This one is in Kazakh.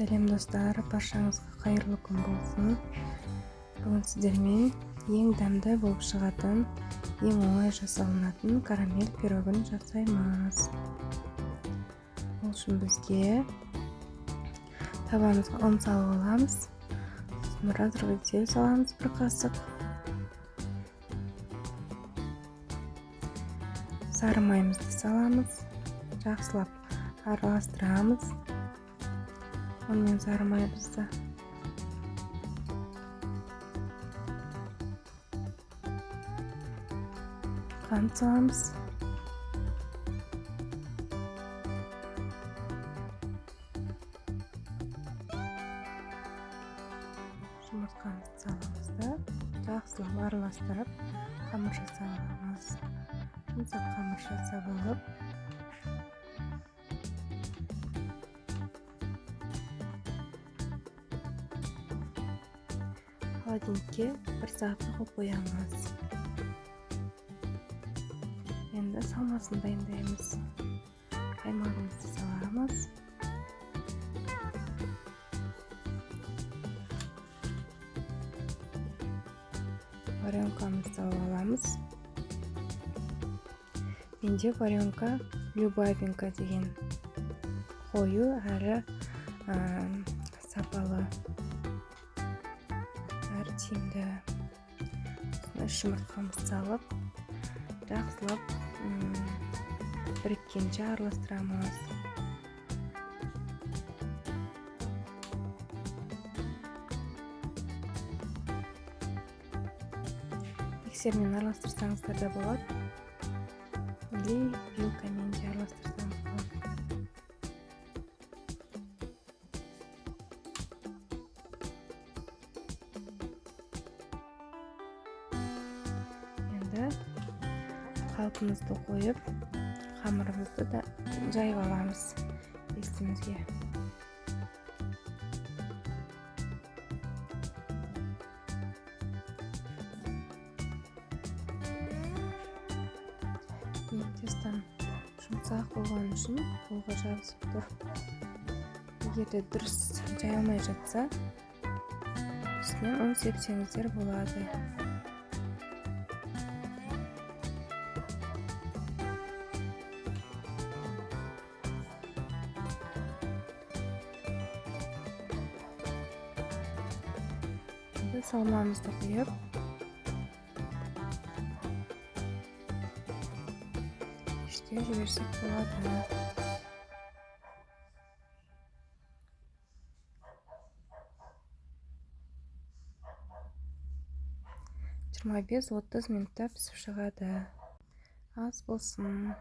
Сәлем, достар! Баршаңызға қайырлы күн болсын! Бүгін сіздермен ең дәмді болып шығатын, ең оңай жасалынатын карамель пирогын жасаймыз. Ол үшін бізге табамызға ұн салып аламыз, сосын разрыхлитель саламыз, бір қасық сары майымызды саламыз, жақсылап араластырамыз ұн мен сары майымызды. Қант саламыз. Жұмыртқамызды саламыз да, жақсылап араластырып, қамыр жасап аламыз. Жұмсақ қамыр жасап алып, холодильникке бір сағатқа қойып қоямыз. Енді салмасын дайындаймыз. Қаймағымызды саламыз, варенкамызды салып аламыз. Менде варенка Любавинка деген, қою әрі сапалы әрі тиімді. Үш жұмыртқамызды салып, жақсылап біріккенше араластырамыз. Миксермен араластырсаңыздар да болады или вилкамен де араластырсаңыз болады. Енді қалпымызды қойып, қамырымызды да жайып аламыз тестімізге. Менің тестом жұмсақ болған үшін қолға жабысып тұр. Егер де дұрыс жая алмай жатса, үстіне ұн сепсеңіздер болады. Енді салмамызды құйып, пешке жіберсек болады. 25-30 минутта пісіп шығады. Ас болсын!